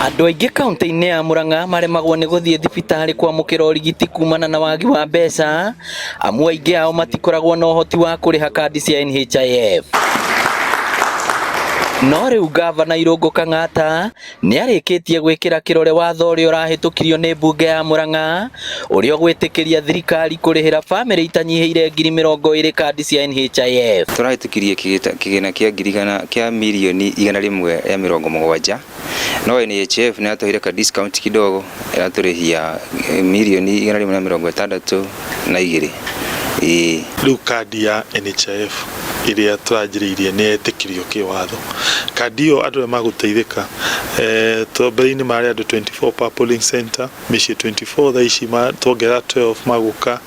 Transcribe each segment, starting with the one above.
Andũ aingĩ kaunti-inĩ ya Murang'a maremagwo nĩ gũthiĩ thibitarĩ kwamũkĩra ũrigiti kumana na wagi wa mbeca, amu aingĩ ao matikoragwo na ũhoti wa kũrĩha kandi cia NHIF. No rĩu ngavana Irũngũ Kang'ata nĩ arĩkĩtie gwĩkĩra kĩrore watho ũrĩa ũrahĩtũkirio nĩ mbunge ya Murang'a ũrĩa ũgwĩtĩkĩria thirikari kũrĩhĩra bamĩrĩ itanyihĩire 20,000 kandi cia NHIF. Tũrahĩtũkirie kĩgĩna kĩa ngiri igana kĩa mirioni 170 no NHIF nĩ yatũheire ka discount kidogo ĩratũrĩhia mirioni 162, ĩĩ. Rĩu kandi ya NHIF ĩrĩa tũranjĩrĩirie nĩ yetĩkĩrio kĩwatho. Kandi ĩyo andũ arĩa magũteithĩka mbere-inĩ marĩ andũ 24 per polling center, mĩciĩ 24, thaa ici tuongerera 12 magũka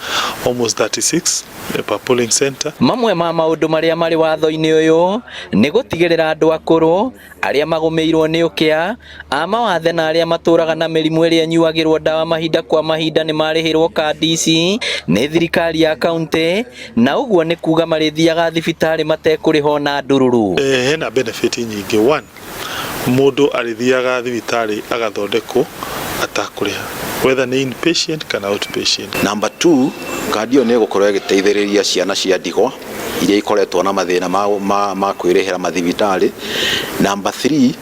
almost 36 per polling center. Mamwe ma maũndũ marĩa marĩ watho-inĩ ũyũ nĩ gũtigĩrĩra andũ akũrũ, arĩa magũmĩirwo nĩ ũkĩa, a mawathe na arĩa matũraga na mĩrimũ ĩrĩa ĩnyuagĩrwo ndawa mahinda kwa mahinda nĩ marĩhĩrwo kandi ici nĩ thirikari ya kaunti, na ũguo nĩ kuga marĩthiaga thibitarĩ matekũrĩha ona ndururu. Hena benefit nyingĩ. One, mũndũ arĩthiaga thibitarĩ agathondekwo atakũrĩha, whether nĩ inpatient kana outpatient. Number 2, kandi ĩyo nĩ ĩgũkorwo ĩgĩteithĩrĩria ciana cia ndigwa iria ikoretwo na mathĩna ma kwĩrĩhĩra mathibitarĩ. Number 3,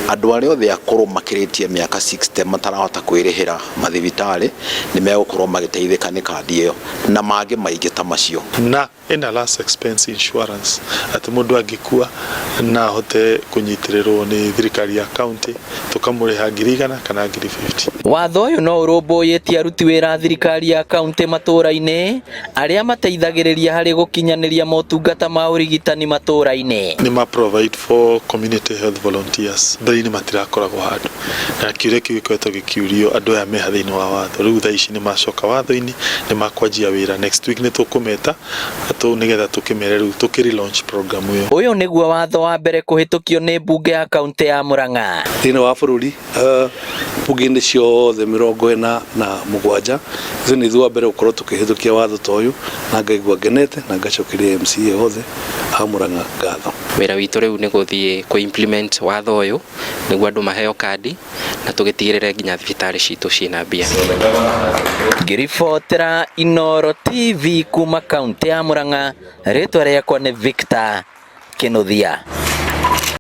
andũ arĩa othe akũrũ makĩrĩtie mĩaka 60 matarahota kwĩrĩhĩra mathibitarĩ nĩ megũkorwo magĩteithĩka nĩ kandi ĩyo na mangĩ maingĩ ta macio. Na ĩna last expense insurance atĩ mũndũ angĩkua na ahote kũnyitĩrĩrwo nĩ thirikari ya county tũkamũrĩha 100,000 kana 50,000. Watho ũyũ no ũrũmbũyĩtie aruti wĩra a thirikari ya kaunti matũra-inĩ arĩa mateithagĩrĩria harĩ gũkinyanĩria motungata ma ũrigitani matũra-inĩ. Nĩ ma provide for community health volunteers, mbere-inĩ matirakoragwo handũ, na kĩũria kĩu gĩkoretwo gĩkĩũrio andũ aya meha thĩinĩ wa watho. Rĩu thaa ici nĩ macoka watho-inĩ, nĩ makwanjia wĩra next week, nĩ tũkũmeta nĩgetha tũkĩmere rĩu tũkĩ relaunch program ĩyo. Ũyũ nĩguo watho wa mbere kũhĩtũkio nĩ mbunge ya kaunti ya Murang'a. Thĩinĩ wa bũrũri, mbunge-inĩ ciothe 47, ithuĩ nĩ ithuĩ wa mbere gũkorwo tũkĩhĩtũkia watho ta ũyũ, na ngaigua ngenete na ngacokeria MCA othe a Murang'a ngatho. Wĩra witũ rĩu nĩ gũthiĩ kũ implement watho ũyũ nĩguo andũ maheo kandi na tũgĩtigĩrĩre nginya thibitarĩ citũ ciĩna mbia. Ngĩribotera Inooro TV kuma kaunti ya Murang'a, rĩtwa rĩakwa nĩ Victor Kinuthia.